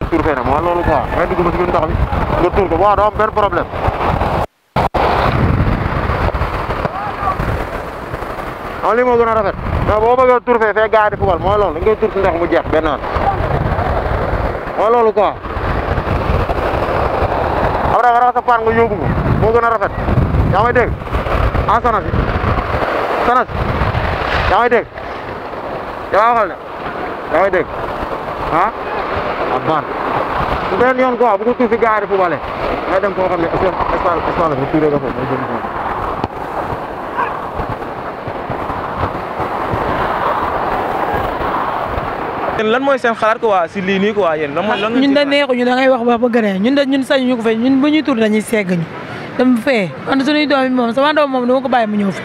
tur fee ne mooy loolu quoi ngay dugg ba si biir ndox mi nga tur ko waaw doo am benn problème. xam lii moo gën a rafet mais boo bëggee tur fee gars yi di fubal mooy loolu da ngay tur si ndox mu jeex benn yoon mooy loolu quoi. après nga raxas sa paan nga yóbbu ko moo gën a rafet yaa may dégg en sanas yaa may dégg yaa waxal ne yaa may dégg ah ak baan su benn yoon quoi bu ko tuuti gars yi di fubale ngay dem koo xam ne espace la nga tuuree nga foofu mooy jënd foofu. yéen lan mooy seen xalaat quoi si lii nii quoi yéen lan mooy lan ñun da neexuñu da ngay wax ba gën ñun sañu ñu ko fay ñun bu ñuy tur dañuy segg ñu dem fee man suñuy doom yi moom sama doom moom dama ko bàyyi mu ñëw fi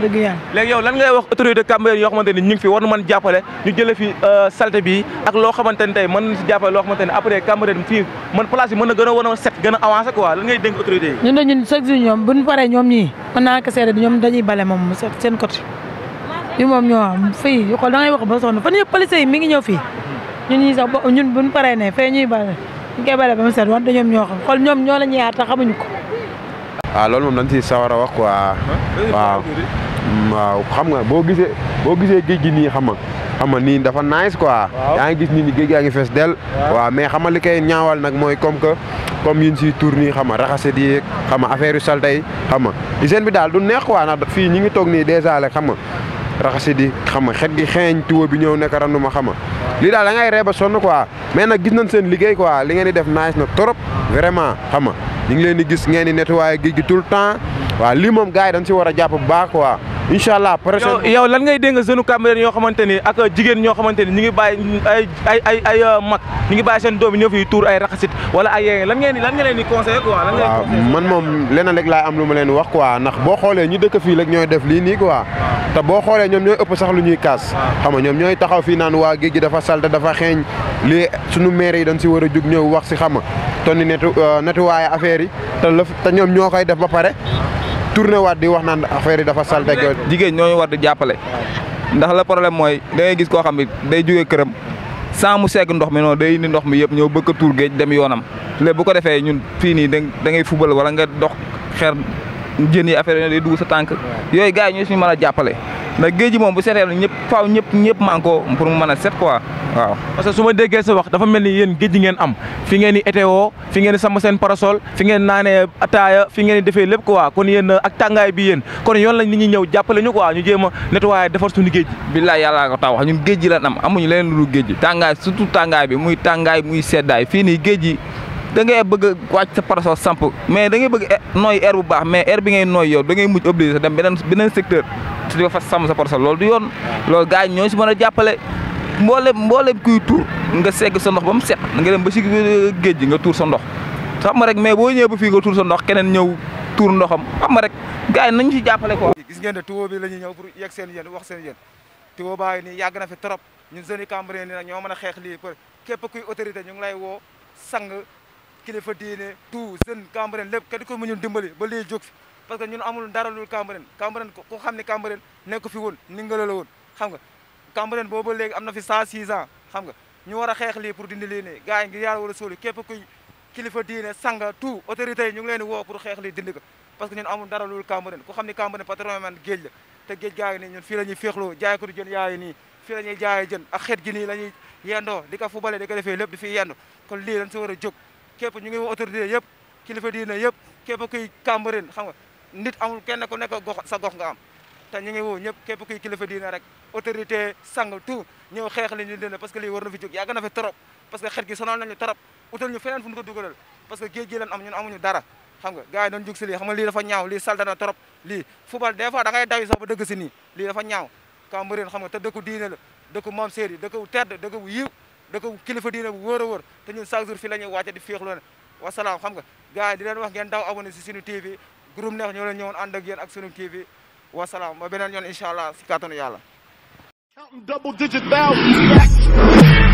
dëgg yàlla. léegi yow lan ngay wax autorité Cambérène yoo xamante ni ñu ngi fi war na mën jàppale ñu jëlee fi salte bi ak loo xamante ni tey mën na si jàppale loo xamante ni après Cambérène fii man place yi mën na gën a war a set gën a avancé quoi lan ngay dénk autorité yi. ñun chaque jour ñoom buñ paree ñoom ñii mën naa ko seede ñoom dañuy bale moom seen côté bi moom ñoo am fii xool da ngay wax ba sonn fan yëpp police yi mi ngi ñëw fii ñun ñii sax ñun buñ paree ne fee ñuy bale ñu koy bale ba mu set wante ñoom ñoo xam xool ñoom ñoo la ñuy yaar te xamuñu ko. waaw loolu moom dañ si sawar a wax quoi waaw xam nga boo gisee géej gi nii xam nga nii dafa nice quoi. yaa ngi gis nit ñi géej yaa ngi fees del waaw mais xam nga li koy ñaawal nag mooy comme yin si tour nii xam nga raxase di xam nga affaire yu salte yi xam nga hygiène bi daal du neex quoi ndax fii ñi ngi toog nii dèjà rek xam nga raxasi di xam nga xet gi xeeñ tuwo bi ñëw nekk randuma xam nga lii daal da ngay reeba sonn quoi mais nag gis nañ seen liggéey quoi li ngeen di def nice na trop vraiment xam nga ñu ngi leen di gis ngeen di nettoyer géej gi tout le temps waaw lii moom gars yi dañ si war a jàpp bu baax quoi incha allah prochaine. yow lan ngay dégg jeune Cambérène yoo xamante ni ak jigéen ñoo xamante ni ñu ngi bàyyi ay mag ñu ngi bàyyi seen doom yi ñëw fi tuur ay raxasit wala ay yéen lan nga leen di conseillé quoi. waaw man moom leneen rek laay am lu ma leen wax quoi ndax boo xoolee ñi dëkk fii rek ñooy def lii nii quoi te boo xoolee ñoom ñooy ëpp sax lu ñuy kaas xam nga ñoom ñooy taxaw fii naan waa géej gi dafa salte dafa xeeñ lii sunu maire yi dañ si war a jug ñëw wax si xam nga tonni nettoyer affaire yi te ñoom ñoo koy def ba pare tourné waat di wax naan affaire yi dafa salte ak jigéen ñooñu war di jàppale ndax la problème mooy da ngay gis koo xam ne day jógee këram sans mu segg ndox mi noonu day indi ndox mi yëpp ñëw bëgg a tuur géej dem yoonam léegi bu ko defee ñun fii nii da ngay fubal wala nga dox xeer jën yi affaire yooyu day dugg sa tànk yooyu gars yi ñoo suñu mën a jàppale ndax géej gi moom bu setee ñëpp faaw ñëpp man ko pour mu mën a set quoi waaw. parce que su ma déggee sa wax dafa mel ni yéen géej gi ngeen am fi ngeen di étéo fi ngeen di sàmm seen parasol fi ngeen naanee ataaya fi ngeen di defee lépp quoi kon yéen ak tàngaay bi yéen kon yoon lañ nit ñi ñëw jàppale ñu quoi ñu jéem a nettoyer defar suñu géej gi. billaay yàllaa ko taw wax ñun géej gi lan am amuñu leneen lu dul géej gi tàngaay surtout tàngaay bi muy tàngaay muy seddaay fii nii géej gi da ngay bëgg a wàcc sa parasol samp mais da ngay bëgg nooy air bu baax mais air bi ngay nooy yow da ngay mujj obligé sa dem beneen secteur te di ko fas sàmm sa parasol loolu du yoon loolu gars yi ñoo si mën a jàppale mboolem kuy tuur nga segg sa ndox ba mu set nga dem ba si géej gi nga tuur sa ndox xam nga rek mais boo ñëwee ba fii nga tuur sa ndox keneen ñëw tuur ndoxam xam nga rek gars yi nañ si jàppale quoi. gis ngeen ne tuyau bi la ñuy ñëw pour yegg seen yéen wax seen yéen tuyau baa ngi nii yàgg na fi trop ñun jeunes yi Cambérène nii nag ñoo mën a xeex lii pour képp kuy autorité ñu ngi lay woo sang kilifa diine tout jeune Cambérène lépp kenn ko mu ñu dimbali ba lii jóg fi parce que ñun amul dara lu Cambérène ku xam ne Cambérène nekk fi woon Ndingler la woon xam nga Cambérène boobu léegi am na fi 106 ans xam nga ñu war a xeex lii pour dindi lii nii gars yi ngir yàlla wala sóoli képp kuy kilifa diine sanga tout autorités yi ñu ngi leen di woo pour xeex lii dindi ko parce que ñun amul dara lu Cambérène ku xam ne Cambérène patrimoine géej la te géej gaa ngi nii ñun fii la ñuy féexloo jaay ko du jën yaayi nii fii la ñuy jaayee jën ak xeet gi nii la ñuy yendoo di ko fubale di ko defee lépp di fi yendu kon lii dañ si war a jóg képp ñu ngi woo autorité yëpp kilifa diine yëpp képp kuy Cambérène xam nga nit amul kenn ku nekk gox sa gox nga am te ñu ngi woo ñëpp képp kuy kilifa diine rek autorité sang tout ñëw xeex li ñu dina parce que lii war na fi jóg yàgg na fi trop parce que xet gi sonal nañu trop utal ñu feneen fu ñu ko dugalal parce que géej gi lan am ñun amuñu dara xam nga gars yi doon jóg si lii xam nga lii dafa ñaaw lii salta na trop lii football des fois da ngay daw sax ba dëgg si nii lii dafa ñaaw Cambérène xam nga te dëkku diine la dëkku maam séeri dëkku tedd dëkku bu yiw dëkku kilifa diine bu wóor a wóor te ñun chaque jour fii la ñuy wàcce di féexloo ne wasalaam xam nga gars yi di leen wax ngeen daw abonné si suñu TV groupe neex ñoo leen ñëwoon ànd ak yéen ak suñu TV wasalaam ba beneen yoon incha allah si kàttanu yàlla. Counting double digit thousands.